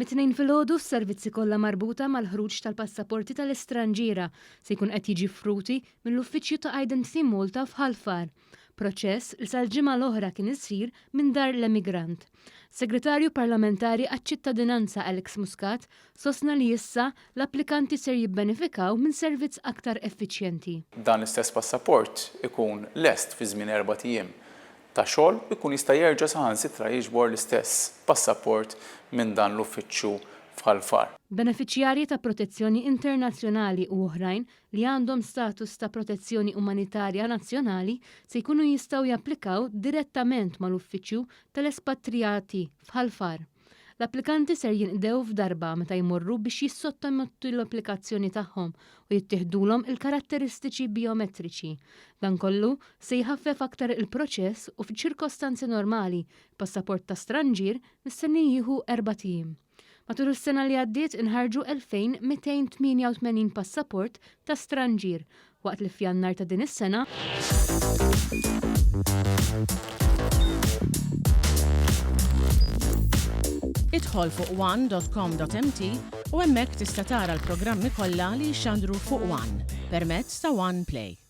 Mit-Tnejn filgħodu s-servizzi kollha marbuta mal-ħruġ tal-passaporti tal-istranġiera se jkun qed jiġi ffruti mill-uffiċċju ta' Identity Malta f'Ħal Far, proċess li sal-ġimgħa l-oħra kien isir minn Dar l-Emigrant. Segretarju Parlamentari għaċ-Ċittadinanza Alex Muscat sostna li issa l-applikanti ser jibbenefikaw minn servizz aktar effiċjenti. Dan l-istess passaport ikun lest fi żmien erbat ijiem ta' xogħol u jkun jista' jerġa' saħansitra jiġbor l-istess passaport minn dan l-uffiċċju f'Ħal Far. Benefiċjarji ta' protezzjoni internazzjonali u oħrajn li għandhom status ta' protezzjoni umanitarja nazzjonali se jkunu jistgħu japplikaw direttament mal-uffiċċju tal-espatrijati f'Ħal Far. L-applikanti ser jinqdew f'darba meta jmorru biex jissottomettu l-applikazzjoni tagħhom u jittieħdulhom il-karatteristiċi bijometriċi. Dan kollu se jħaffef aktar il-proċess u f'ċirkostanzi normali, passaport ta' stranġier mistenni jieħu erbat ijiem. Matul is-sena li għaddiet inħarġu 2,288 passaport ta' stranġier, waqt li f'Jannar ta' din is-sena, Idħol fuq one.com.mt u hemmhekk tista' tara l-programmi kollha li jixxandru fuq One permezz ta' One Play.